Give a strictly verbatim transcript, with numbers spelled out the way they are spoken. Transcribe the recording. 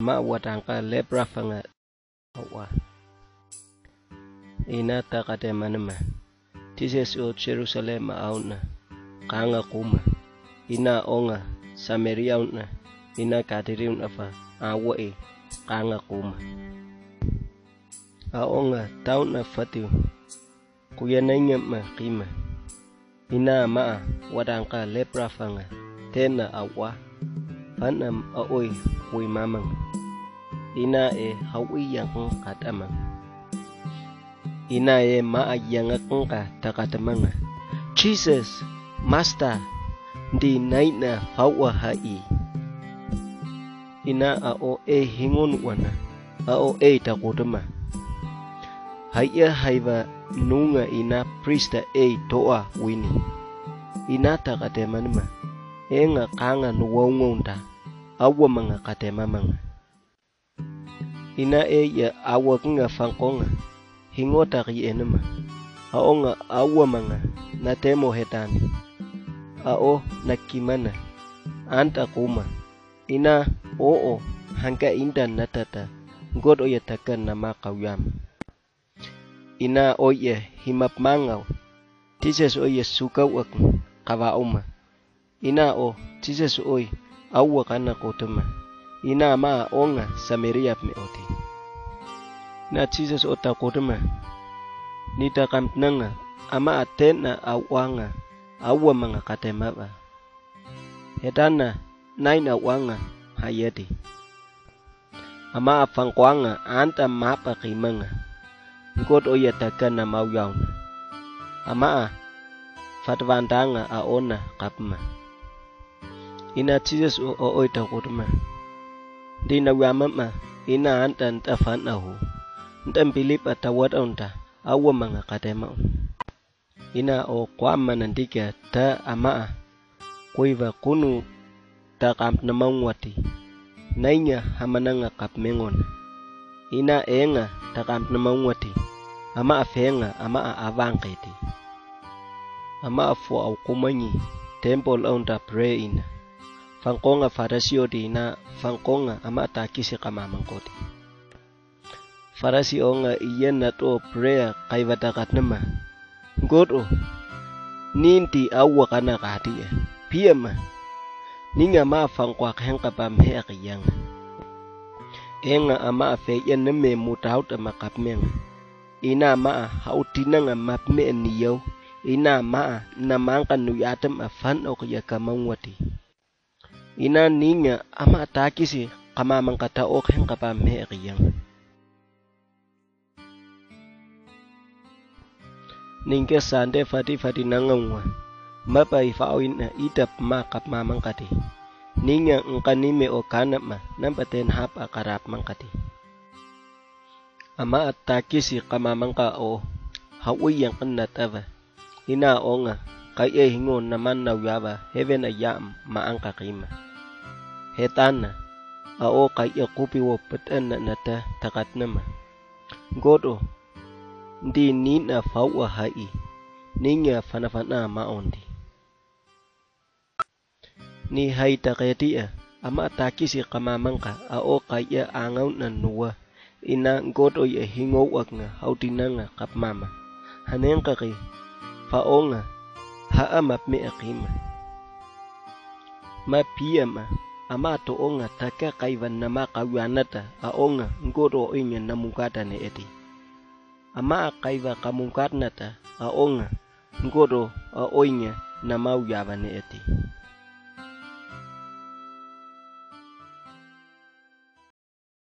ma watanqa lepra fanga awa. Ina taqatemanma. Tises o Jerusalem auna qanga quma. Ina onga Samaria una ina katiriuna fa awa e qanga quma. Aonga tauna fatiu. Kuyanainga ma qima. Ina maa watanqa lepra fanga tena awa. Fanam aoi kuimamanga. Ina e hawi yangun katamanga. Ina e maa yangakunga takatamanga. Jesus, Master, ndi naina fawa hai. Ina ao e hingon wana, ao e takutama. Haiya haiva nunga ina prista e toa wini. Ina takatemanima, enga kanga nuwaungonda, awa manga katemamanga. Ina e ya awa kinga fankonga, hingo taki enima. Aonga awa manga, natemo hetani. Ao nakimana, anta kuma. Ina oo, hanga inda natata, God oya takan nama kauyama. Ina oye himapmangaw, Tises oye sukawak kawauma. Ina o, Tises oi, awa kana kotuma. Ina ma onga Samaria me oti. Na Tises ota kotuma. Nita kamtnanga, ama atena awanga, awa manga katemaba. Hetana, naina wanga, hayati. Ama afangwanga anta mapa kimanga. Nkot oya takana mauyauna. Ama a fatwandanga aona kapma. Ina Tises o oita kutma. Dina wamama ina anta ntafanahu. Ntambilipa tawataunta awa manga katemaun. Ina o kwama nantika ta amaa. Kuiva kunu takamtnamaungwati. Nainga hamananga kapmengona. Ina enga takamtnamaungwati. Amaa fenga amaa avangeti. Amaa fua au kumanyi. Temple aunta pre ina. Fankonga farasioti ina fankonga amaa takisi kamamangkoti. Farasi onga iyan nato prea kaiva takatnama. Goto. Ninti awa kana katia. Piama. Ninga ma fangkwak henka pam heak yang. Enga ama fe yan neme mutaut ama kapmeng. Ina ma hautinanga mapme niyau. Ina ma namangka nuyatam afan ok yakamangwati. Ina ninga ama takisi kamamangkata ok hen kapam he riyang. Ninga sande fati fati nangangwa. Mapa ifa oin itap ma kapmamangkati. Ninga ngkanime o kanap ma nampa ten hap akarap mangkati. Ama atakisi kamamangka o hawi yang kena tava. Ina onga kai e hingo naman na uyava heven a yam ma angka kima. Hetana a o kai e kupi wo peten na nata takat nama. Godo. Ndi nina fau a hai. Ninga fana fana ma ondi. Ni hai taketia ama takisi kamamangka a o kai e angaun na nuwa. Ina godo ye hingo wak nga hautina nga kap mama. Hanen kaki fa onga ha amap me akima. Ma pia ma ama to onga taka kaivan nama kawianata a onga godo oinga namukata ne eti. Ama a kaiva kamukatnata a onga godo a oinga nama uyava ne eti.